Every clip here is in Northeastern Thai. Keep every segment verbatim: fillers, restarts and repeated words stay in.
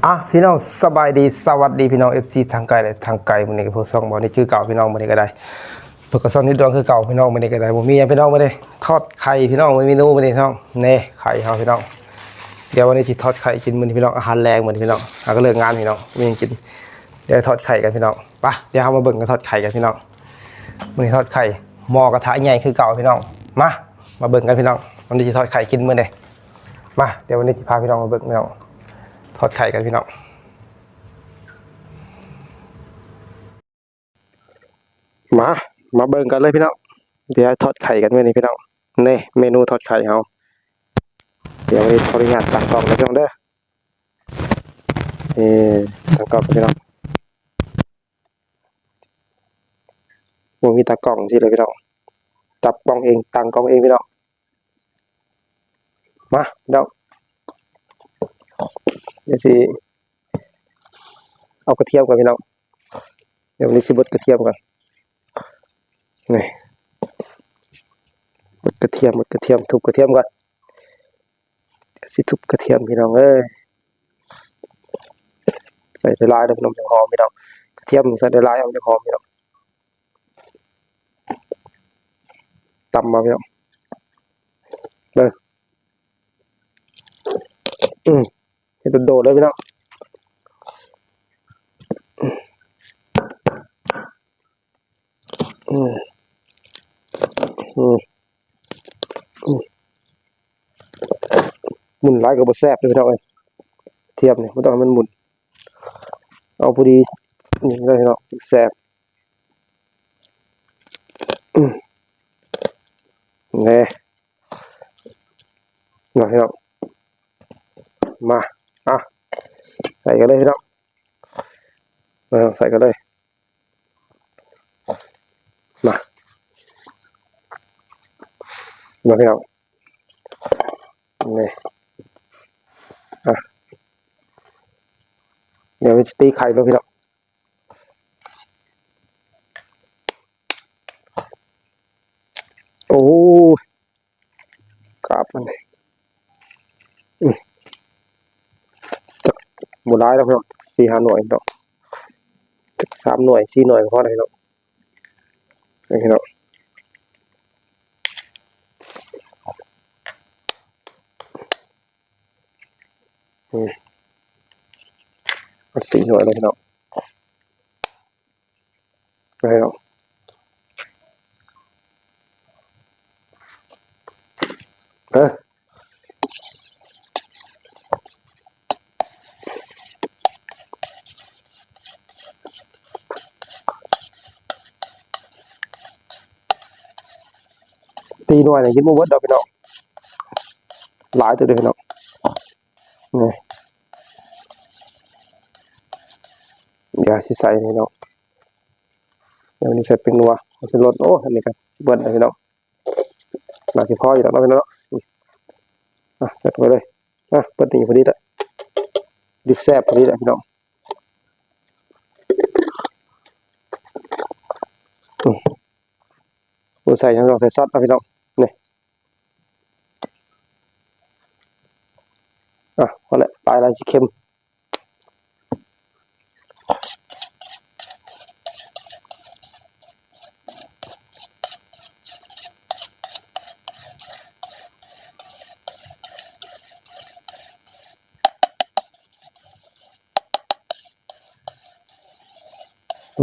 อ่ะพี่น้องสบายดี สวัสดีพี่น้อง เอฟซี ทางไกลและทางไกล มื้อนี้ก็พบกับช่องบ่าวนิดคือเก่าพี่น้อง มื้อนี้ก็ได้ พบกับช่องนิดดวงคือเก่าพี่น้อง มื้อนี้ก็ได้ บ่มีหยังพี่น้อง มื้อนี้ทอดไข่พี่น้อง มื้อเมนูมื้อนี้พี่น้อง นี่ไข่เฮาพี่น้อง เดี๋ยววันนี้สิทอดไข่กินมื้อนี้พี่น้อง อาหารแลงมื้อนี้พี่น้อง หาก็เลิกงานพี่น้อง มีหยังกิน เดี๋ยวทอดไข่กันพี่น้อง ไป เดี๋ยวเฮามาเบิ่งกันทอดไข่กันพี่น้อง มื้อนี้ทอดไข่ หม้อกระทะใหญ่คือเก่าพี่น้อง มา มาเบิ่งกันพี่น้อง วันนี้สิทอดไข่กินมื้อนี้ มา เดี๋ยววันนี้สิพาพี่น้องมาเบิ่งพี่น้อง ทอดไข่กันพี่น้อง มา มาเบิ่งกันเลยพี่น้อง เดี๋ยวทอดไข่กันมื้อนี้พี่น้อง นี่เมนูทอดไข่เฮา เดี๋ยววันนี้ขออนุญาตตั้งกล้องนะพี่น้องเด้อ เออตั้งกล้องพี่น้อง บ่มีตากล้องสิเลยพี่น้อง จับกล้องเอง ตั้งกล้องเองพี่น้อง มาพี่น้อง เดี๋ยวสิเอากระเทียมก่อนพี่น้อง เดี๋ยววันนี้สิบดกระเทียมก่อน นี่ บดกระเทียม บดกระเทียม ทุบกระเทียมก่อน เดี๋ยวสิทุบกระเทียมพี่น้องเอ้ย ใส่หลายๆเด้อพี่น้อง จั่งหอมพี่น้อง กระเทียมใส่หลายๆเอาจั่งหอมพี่น้อง ตำมาพี่น้อง เด้อ อืม เฮ็ดโดดๆเลยพี่น้อง อืม อืม อืม อืม หมุนหลายก็บ่แซ่บเด้อพี่น้องเอ้ย เทียมนี่บ่ต้องให้มันหมุน เอาพอดี นี่เลยพี่น้อง แซ่บ อืม แหน่ มาพี่น้อง มา อ่ะ ใส่กันเลยพี่น้อง เออ ใส่กันเลย มา มาพี่น้อง นี่ อ่ะ เดี๋ยวจะตีไข่เลยพี่น้อง โอ้ย กราบมันเลย อืม จักบ่หลายดอกพี่น้อง สี่ห้าหน่วยดอก จักสามหน่วย สี่หน่วยก็พอแล้วพี่น้อง นี่พี่น้อง อืม เอาสี่หน่วยเลยพี่น้อง แล้ว เออ สี่หน่วยเนี่ยกินบ่เบิดดอกพี่น้อง หลายตัวเด้อพี่น้อง นี่ เดี๋ยวสิใส่นี่เนาะ เดี๋ยวนี้ใส่เป็นนัว มันสิลด โอ้ อันนี้ก็เบิดแล้วพี่น้อง น่าสิพออยู่แล้วเนาะพี่น้องเนาะ อ่ะ ใส่ลงไปเลย อ่ะ เบิดนี่พอดีละ ดีแซ่บพอดีละพี่น้อง อืม บ่ใส่หยังดอก ใส่ซอสเอาพี่น้อง นี่ อ่ะ พอแล้ว ตายแล้วสิเค็ม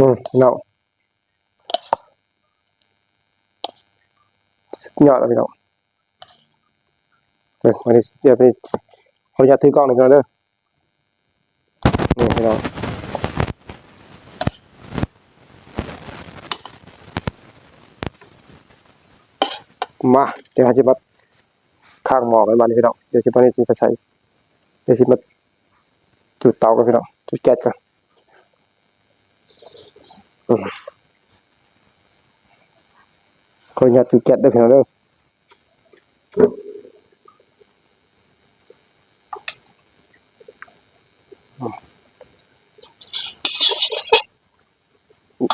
อืม พี่น้อง สุดยอดแล้วพี่น้อง เดี๋ยววันนี้ เดี๋ยวไป ขออนุญาตถือกล้องหน่อยพี่น้องเด้อ นี่พี่น้อง มา เดี๋ยวเราจะมาข้างหม้อกันมานี่พี่น้อง เดี๋ยวจะมานี่สิไปใส่ เดี๋ยวสิมาจุดเตากันพี่น้อง จุดแก๊สกัน อืม ขออนุญาตจุดแก๊สเด้อพี่น้องเด้อ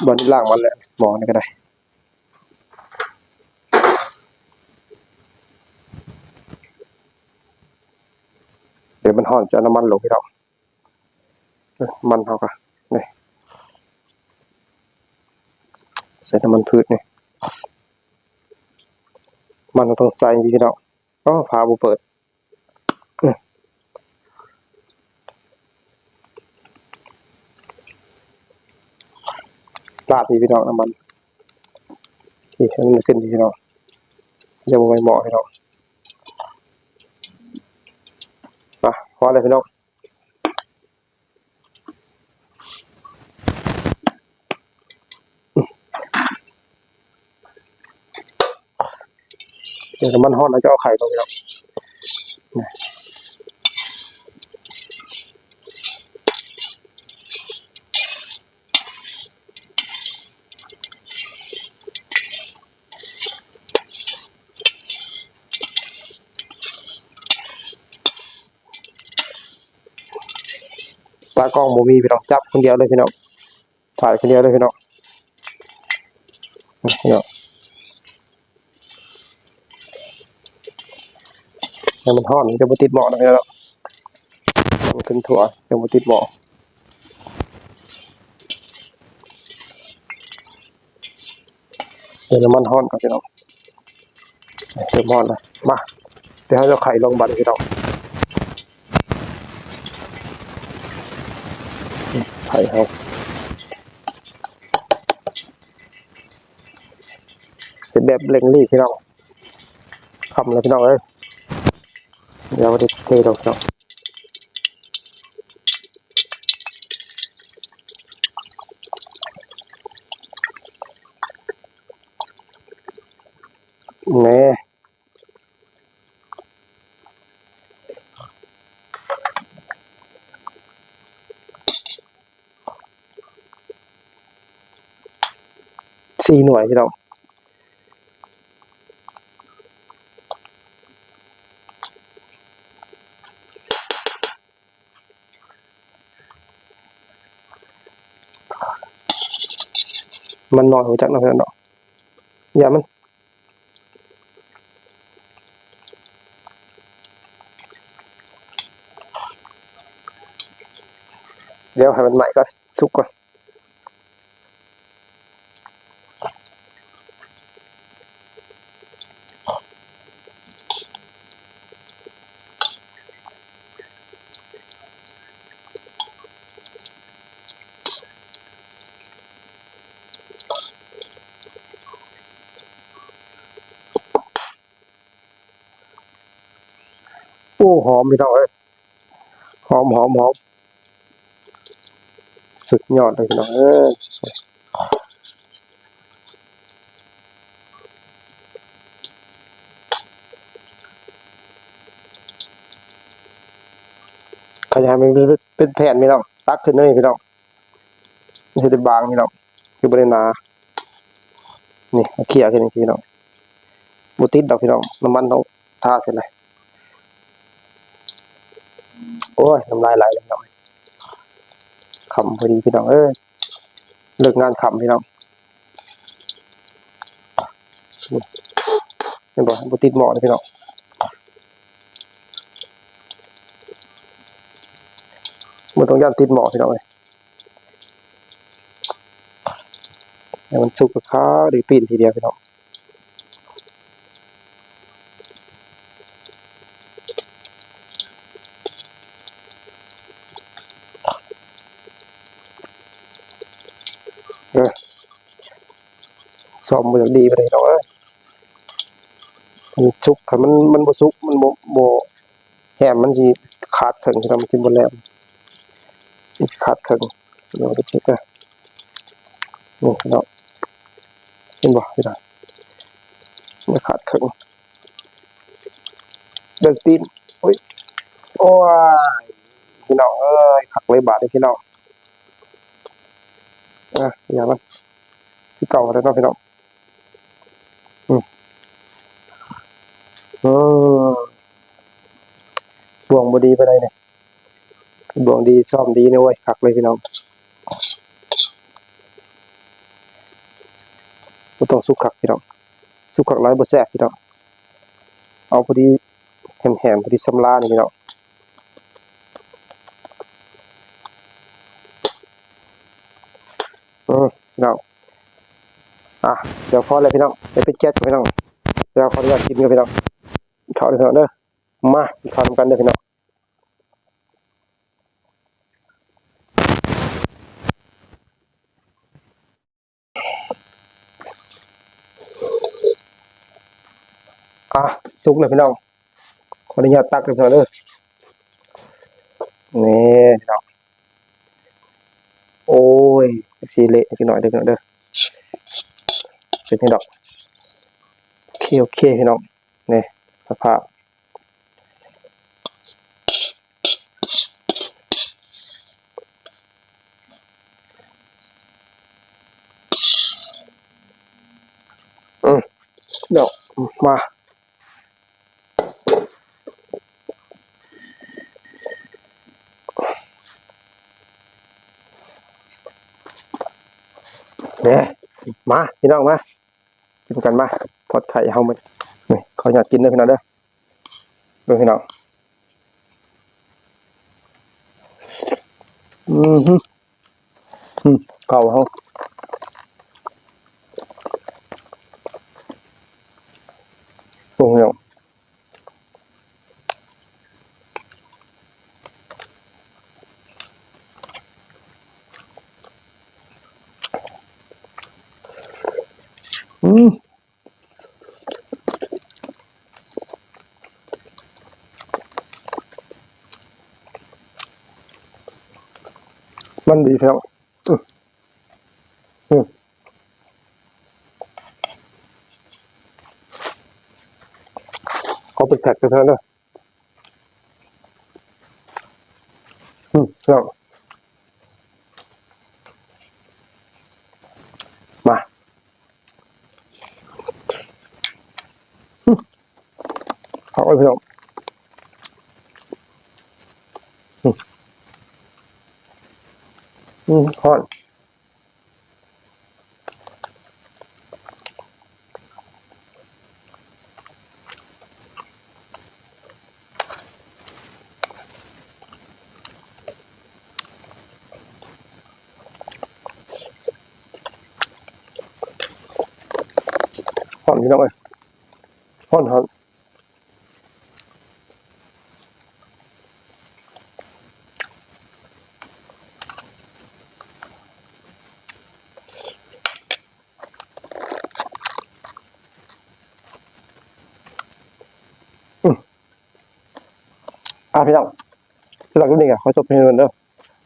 บัดนี้ล้างมันแล้ว หม้อนี่ก็ได้ เดี๋ยวมันฮ้อนจะเอาน้ำมันลงพี่น้อง เออ มันเฮาก็ นี่ ใส่น้ำมันพืชนี่ มันเราต้องใส่พี่น้อง อ้อ ฝาบ่เปิด อืม ราดนี่พี่น้อง น้ำมัน นี่ ให้มันขึ้นพี่น้อง อย่าบ่ไหม้หม้อพี่น้อง มา พอแล้วพี่น้อง เดี๋ยวน้ำมันฮ้อนแล้วจะเอาไข่ลงพี่น้อง ตากล้องบ่มีพี่น้อง จับคนเดียวเลยพี่น้อง ถ่ายคนเดียวเลยพี่น้อง พี่น้อง ให้มันฮ้อน มันจะบ่ติดหม้อนะพี่น้อง มันขึ้นทั่ว จะบ่ติดหม้อ เดี๋ยวน้ำมันฮ้อนก่อนพี่น้อง เริ่มฮ้อนแล้ว มา เดี๋ยวให้เราไข่ลงบัดพี่น้อง ไข่เฮา เป็นแบบเร่งรีบพี่น้อง ค่ำแล้วพี่น้องเอ้ย เดี๋ยวบ่ได้เทดอกพี่น้อง แหม สี่หน่วยพี่น้อง มันน้อย รู้จักเนาะพี่น้องเนาะ อย่ามัน เดี๋ยวให้มันใหม่ก่อน สุกก่อน โอ้ หอมพี่น้องเอ้ย หอม หอม หอม สุดยอดเลยพี่น้องเอ้ย ขยายมันเป็น เป็นแผ่นพี่น้อง ตักขึ้นเลยพี่น้อง เฮ็ดให้บางพี่น้อง คือบ่ได้หนา นี่ เขี่ยแค่นี้พี่น้อง บ่ติดดอกพี่น้อง น้ำมันเฮาทาเสร็จเลย โอ้ย น้ำลายไหลเลยพี่น้อง ค่ำพอดีพี่น้องเอ้ย เลิกงานค่ำพี่น้อง เห็นบ่ บ่ติดหม้อเลยพี่น้อง บ่ต้องย้านติดหม้อพี่น้องเอ้ย ให้มันสุกก็ข้าวได้ปิ้นทีเดียวพี่น้อง เออ ซ่อมบ่อยากดีปานใดดอกเอ้ย มันสุก คันมัน มันบ่สุก มันบ่ บ่ แหมมันสิขาดเคิ่งพี่น้อง มันสิบ่แหลม มันสิขาดเคิ่ง เดี๋ยวจะเช็คก่อน นี่พี่น้อง เห็นบ่พี่น้อง มันขาดเคิ่ง เลิกปิ้น โอ้ย โอ้ย พี่น้องเอ้ย คักเลยบาดนี้พี่น้อง อ่ะ อย่างนั้น คือเก่าแล้วเนาะพี่น้อง อืม อืม บ่วงบ่ดีปานใดเนี่ย บ่วงดี ซ่อมดีเนี่ย โอ้ย คักเลยพี่น้อง บ่ต้องสุกคักพี่น้อง สุกคักหลายบ่แซ่บพี่น้อง เอาพอดีแหมๆ พอดีสำราญนี่พี่น้อง อ่ะ เดี๋ยวพอแล้วพี่น้อง เดี๋ยวปิดแก๊สก่อนพี่น้อง เดี๋ยวขออนุญาตกินก่อนพี่น้อง เข้าเลยพี่น้องเด้อ มากินข้าวนำกันเด้อพี่น้อง อ่ะ สุกเลยพี่น้อง ขออนุญาตตักเลยพี่น้องเด้อ นี่พี่น้อง โอ้ย สีเละจักหน่อยเด้อพี่น้องเด้อ เป็นจั่งดอก โอเค โอเคพี่น้อง นี่ สภาพ อืม เดี๋ยว มา เนี่ย มาพี่น้องมา กินกันมา ทอดไข่เฮามา นี่ ขออนุญาตกินเด้อพี่น้องเด้อ เบิ่งพี่น้อง อืม อืม เข้าเฮา โอ้ย อืม มันดีพี่น้อง อืม อืม เขาเป็นแพ็คกันเท่านั้นเด้อ อืม พี่น้อง มา อืม เอาไว้พี่น้อง อืม อืม ฮ้อน ฮ้อนพี่น้องเอ้ย ฮ้อน ฮ้อน อืม อ่ะพี่น้อง สำหรับคลิปนี้ก็ขอจบเพียงเท่านี้เด้อ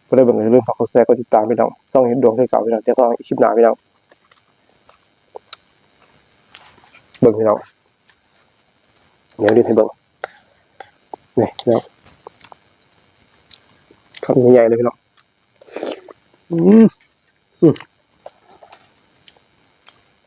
ผู้ใดเบิ่งก็อย่าลืมฝากกดแชร์ กดติดตามพี่น้อง ช่องเฮ็ดดวงคือเก่าพี่น้อง เจอกันอีกคลิปหน้าพี่น้อง เบิ่งพี่น้อง เดี๋ยวเฮ็ดให้เบิ่ง นี่พี่น้อง คำใหญ่ๆเลยพี่น้อง อืม อืม